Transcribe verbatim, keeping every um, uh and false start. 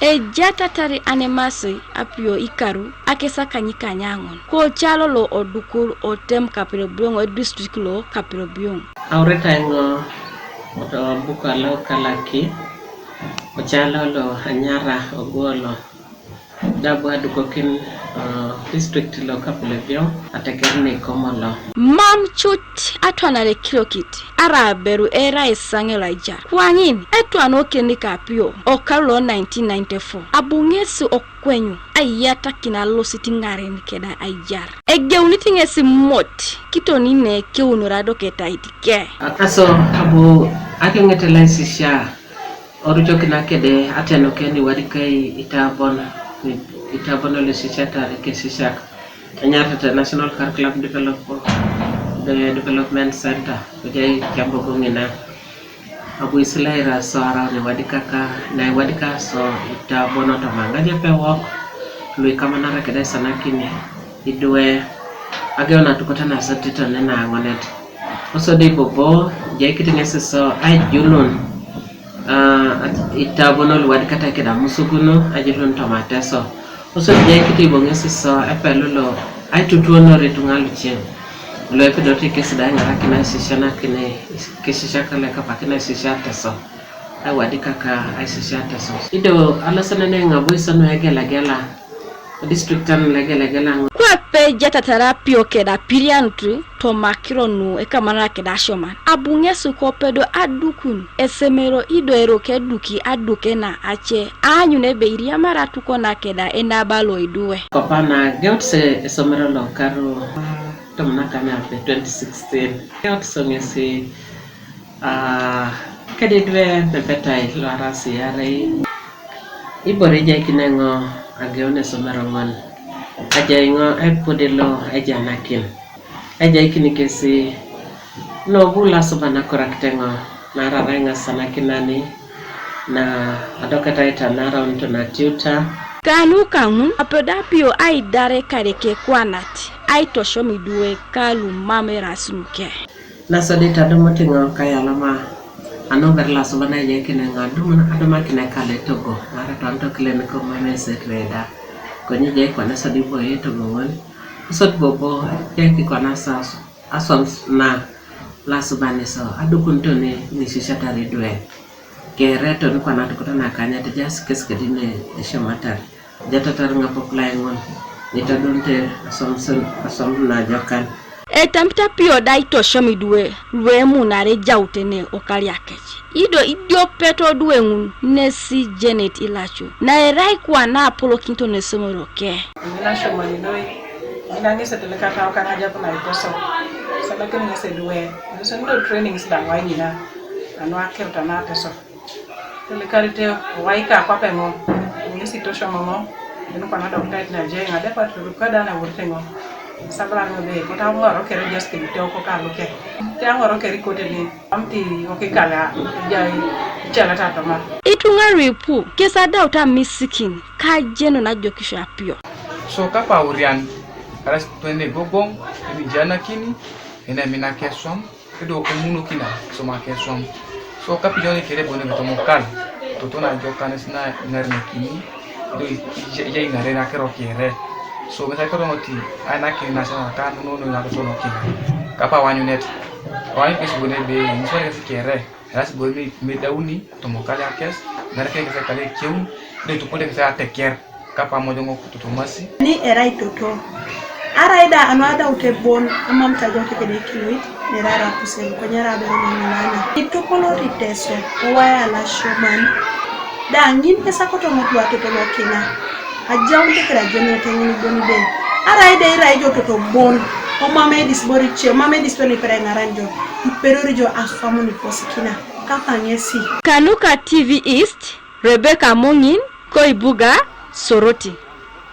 Ejatatar anemasoi Apio ikaru akesakanyikany aŋon, kocalo lo odukur otem Kapelebioŋ, edistrict lo Kapelebioŋ. Aureta eŋo oto buka lo kalaki, kocalo lo anyara oguolo. Dabu adukokin, uh, district lo Kapelebioŋ ateker ni komolo. Mam cut atwanare kilokit, ara aberu era esaŋ lo aijar. Kwaŋin etwanokin ni Apio okaru lo nineteen ninety-four, abu ŋesi okwenyu aiyatakin alosit ŋaren keda aijar. Egeunit ŋesi mot kitoni ne keunor adoketait ke. Aso abu akeŋet laisisia. Orucokina kede atenuke niwadikai itabon, itabon lusisiatar kesisiak, enyarete National Curriculum Develop-, de-, Development Center, kojai Kyambogo ŋina. Abu isilaira so arau niwadikaka, naiwadika so itabon toma ŋajepe wok, luikamanara kede isanakini idwe, ageuna tukotana so tito nena aŋonet. Kosodi bobo, jai kitiŋesi so aijulun, ah, itabon luwadikata keda Musugun, aijulun toma Teso. Kosodi jai kitiboŋesi so epelu lo aitutuonor ituŋa luce, lo epedori kesi da iŋarakin aisisianakin, kisisiak lo ekapakin aisisia Teso. Aiwadikaka aisisia Teso. Ido alosenene ŋabo isono egelegela, district an legelegela ŋo. Kwape ejatatar Apio keda apirianut toma akiro nu ekamanara keda asioman, abu ŋes kopedo adukun esomero ido eroko eduki aduke na ace, aanyun ebe iriamara atukona keda enaba lo idwe. Kopana geut se esomero lo karu tomon akaŋape twenty sixteen. Geut so ŋesi, ah, kede idwe nepetai lo arasi arei. Ibore ejaikin eŋo ageun esomero ŋon, ajai ŋo epudi lo ejanakin. Ejaikin kesi nobu lasuban akorakit eŋo, nararai ŋasanakinani, na adoketait anaraunito natiuta. Kanu kaŋun apedo Apio aidar ekadeke kwanat, aitosom idwe kalu mam eras nuke. Nasodi tadomotiŋo kayalama, anuber lasuban ejaikin eŋo adumun adumakin ekale togo, nararai tonto kilen komam eset reda. Konye jai kwana sodi boye togo ŋon, kosodi bobo jai kikwana sas aswam na lasuban iso adukunitoni ŋisisiatar idwe. Kere toni kwana tukutana kanyit jas kes kedine esiomatar. Jatatar ŋapok laeŋon, nitodunte aswamsun, aswam najokan. Etamit Apio da itosom idwe luemunare ejautene okaliakec. Ido idiopet odwe ŋun nesi Janet Ilacu, naerai kwana apolokinito nesomero ke. Ŋina asioman noi, ŋina ŋes etelekata okaŋajap naitosok, isalakin ŋes edwe, ŋes nido trainings da ŋai ŋina, anu akirut anatosok. Tolikarite owaika kwape ŋo, ŋesi itoshomo ŋo, enu kwana dokitait naje ŋadepat lukada naurite ŋo. Sabalar ŋo be kota ŋoro kere just kibiteo koka luke. Te aŋoro kere ikote ni, amti okikala ejai iceleta tomar. Ituŋa luipu kes adaut amisikin kajeno najokisio Apio. So kapaurian, aras twene gogoŋ, teni janakini, ene mina keswam, Kedo omunokina kisoma keswam. So kapinyoni kere bone betomokal, toto na jo kanes na iŋarenakini, do ija iŋaren akero kere. So mesa kero ŋoti ainakini nasema ka nono na toto nokina. Kapa wanyunet. Wanyu kes bone be niswari kes kere. Eras bone medauni tomokal akes, ŋarekere kes kale keun, do tupode kes ateker. Kapa mojoŋo kututumasi. Ni erai toto. Arai da anu adaut ebon, emam tajo kekede kiluit, nera rapusel, konyera abero maŋunana. Itopolori Teso, owai alasioman. Da ŋin esakoto ŋutu atotolokina. Ajaun kekede ajenete ŋin bon de. Arai da irai jo toto bon, omam edis borice, omam edis borice, iperoi ŋaran jo, iperori jo aswamun iposikina. Kapa ŋesi. Kanuka T V East, Rebecca Moŋin, Koibuga, Soroti.